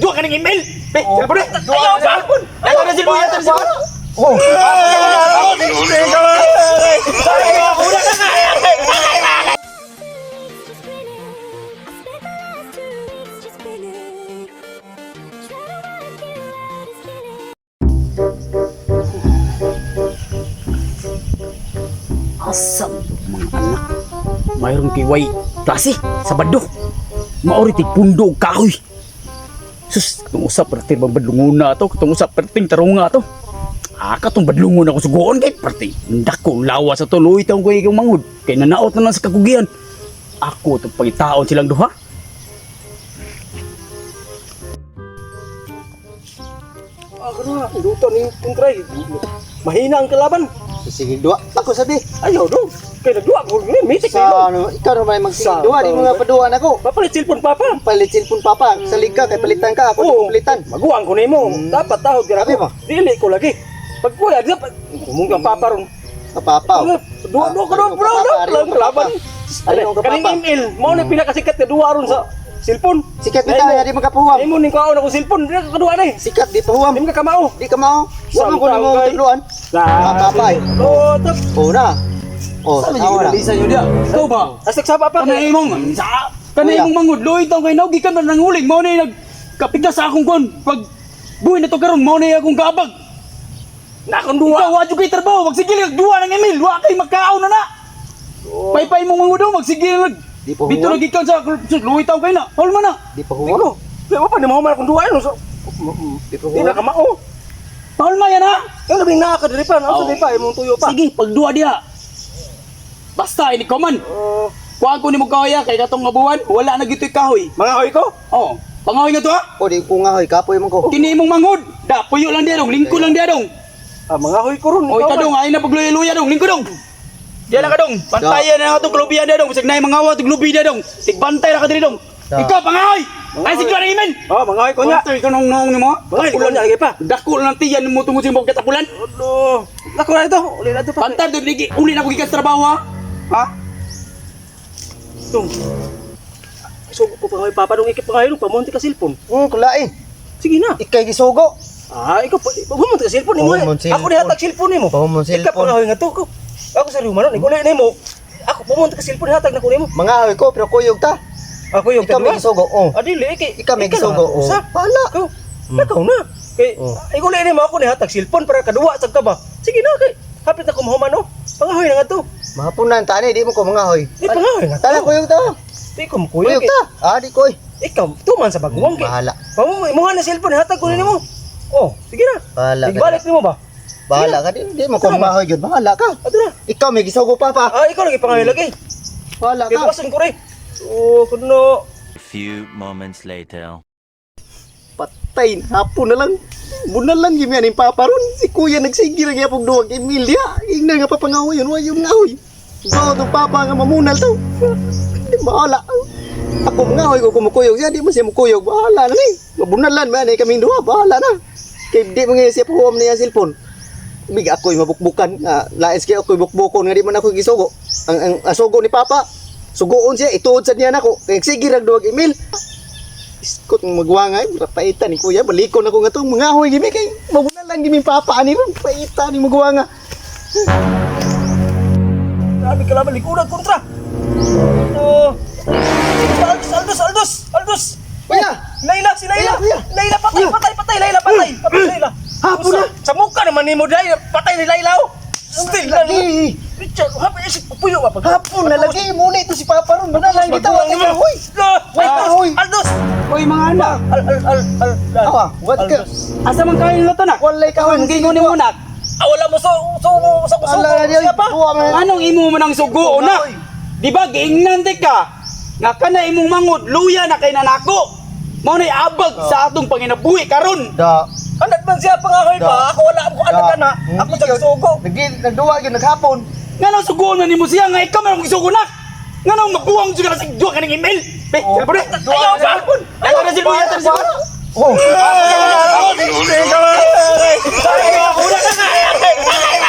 Duwa ka ng email. Be, cellphone eh. Ayaw, cellphone. Ayaw na cellphone, ayaw na cellphone. Oh. Just grinning. I spent the last 2 weeks just grinning. Trying to work you out is killing. Asa mga anak. Mayroon kay way klase sa bado. Maori tig pundo og kahoy. Sus, katong usap perti bang badlungon na to, katong usap perting tarunga to. Ah, katong badlungon ako sugoon kay perti. Dako lawa sa tuloy taong ko ikaw mangod. Kay nanaot na lang sa kakugian. Ako itong pangitaon silang duha. Ah, kano na, luto ni Kuntray. Mahina ang kalaban. Sige, duwa. Ako sabi. Ayaw dong. Kaya nagduwa ko, mitik na Sa yun. ano, ikaw naman magsigig Sa- duwa, di mo nga paduan ako. Papalit cellphone, papa. Palit cellphone papa, salig ka kay palitan ka, ako di ko palitan. Maguwang ko nimo. Dapat tahod ka Sabi ako. mo. Dili ko lagi. Pag kuya, di dapat. Kumunggang papa ron. Kapapa. Duwa duwa ko doon, bro. Papa, Lang kalaban. Ari ko Kaning papa. email, mao na pinakasikat na duwa ron sa cellphone. Sikat bitaw, di makapuwam. Imo ning kaon ako cellphone, di ka kaduwa na eh. Sikat di pahuwam. Di mo ka kamao. Di ka mao. Wa man ko nimo Samtang kay- tudloan. Ah, papa eh. Oh, tap. Oh na. Oh, tawa na. Lisa nyo diya. Ikaw ba? Astak saba pa. Kana imong sa kana Kuya. imong mangod loy taong kay naugi ka man nanguling mao na nagkapigda sa akong kon pag buhi na to karon mao na akong kaabag. Na akong duwa. Ikaw wa jud kay trabaho magsige lang duwa ng email wa kay makaon na na. Paypay mong mangod daw magsige lang. Di pa Dito huwag. lagi ka sa luwi taong kay na. Hol man na. Di Di pahuwam. ko. Di ba pa ni mo man akong duwa ano so. Di Di na pahuwam. kamao. Pahol man yan ha. Kaya labing naa ka diri pa, naa sa di pa imong tuyo pa. Sige, pagduwa diha. Basta ini ko man. Oh, Kuha ko nimo kaya kay katong nga buwan wala na gitoy kahoy. mga hoy ko. Oh, pangahoy nga to ha. Oh, di ko nga hoy, kapoy man ko. Kini imong manghod. Da puyo lang diha dong, lingko lang diha dong. Ah, mga hoy ko ron. Oy ikaw kadong ay na pagluya-luya dong, lingko dong. Diya lang kadong, pantayan na nga itong glubian diya dong, bisag na mga awa itong glubi diya dong. Tigbantay na ka diri dong. Da. Ikaw pangahoy. Ay siguro ng email. man. Oh, mga hoy ko nya. Bantay ka nung naong nimo. Mga hoy ko nya lagi pa. Dako lang tiyan mo tungod sa imong katapulan. Ano? Lako na ito. Uli na ito pa. Pantay dong ligi uli na ko gikan sa trabaho ha. Ha? Tung. So, ko pa hoy papa dong ikip pa kayo pamonti ka cellphone. Kulain. Sige na. Ikay gisugo. Ah, ikaw pa pamonti ka cellphone nimo. Pamon Ako ni hatag cellphone nimo. Pamon Ikaw cellphone. pa hoy nga to ko. Ako sa ruman ikaw na nimo. Ako pamonti ka cellphone hatag na ko nimo. Mga hoy ko pero kuyog ta. Ako yung Ikaw may gisugo. Oh. Ah, dili kay Ikaw may gisugo. Oh. Sa Bahala. Ikaw. Ikaw na. Kay ikaw na nimo ako ni hatag cellphone para kaduwa sad ka ba. Sige na kay hapit na ko mahuman oh. Pangahoy na nga to. Mahapunan ta ni, di mo ko mga hoy. Di pangahoy nga. Tala kuyog ta. Di ko mukuyog. Kuyog ta. Ah, di ko. Ikaw tuman sa baguang kay. Bahala. Pamo mo na cellphone hatag ko nimo. Oh, sige na. Bahala ka. Ibalik nimo ba? Bahala ka di, di mo ko mga hoy gyud. Bahala ka. Ato na. Ikaw may gisugo pa pa. Ah, ikaw lagi pangahoy lagi. Bahala Kay ka. bukason ko re. Oh, kuno. Few moments later. Patay, hapon na lang. Bunan lang yun yan yung papa ron. Si kuya nagsige lang yapog duwag Emilia. Ingnan nga papangahoy yun, why yung ngahoy. Bawo tong papa nga mamunal to. Di bahala. Ako mga hoy ko kumukuyog siya, di mo siya mukuyog. Bahala na ni. Mabunalan man eh kaming duha, bahala na. Kay di mo ngayon siya puhuam niya ang cellphone. Big ako'y mabukbukan, nga laes kay ako'y bukbukon nga di man ako gisugo. Ang sugo ni papa, sugoon siya, ituod sa niya nako. Kay sige rag duwag email. Iskot ng magwangay, paitan ni kuya, balikon ako nga tong mga hoy gimi kay mabuna lang gimi papa ani ron, paitan ni magwanga. Grabe ka laban likuran kontra. Oh. Aldos, Aldos, Aldos, Aldos. Kuya! Layla, si Layla. Kuya, kuya. Layla patay, patay, patay, Layla patay. Patay Layla. Hapon na. Sa mukha naman nimo dai, patay ni Layla. Oh. Still na. Lagi. Richard, hapon isip puyo ba pag Hapon na lagi muna ito si papa ron, muna lang kita wa kay hoy. Wait, Ah, hoy. Aldos. Oy mga anak, Al al al al. al. Awa, what ka? Aldos. asa man kayo nila to nak? Walay ka Ang gingon nimo nak. Ah, wala mo so so sa so Ala na siya pa. Duwa man. Anong imo man ang sugo na? Di ba giingnan di ka? Nga kana imong mangod luya na kay nanako. Mao nay abag sa atong panginabuhi karon. Da. Anad man siya pangahoy pa. Ako wala ako anad na. Ako sa sugo. Nagi nagduwa gyud naghapon. Nganong sugoon na nimo siya nga ikaw man ang gisugo nak? Nganong mabuwang jud ka na sa duwa ka ng email? Be, cellphone eh. Ayaw, Cellphone. Ayaw na cellphone, ayaw na cellphone. Oh. Ay,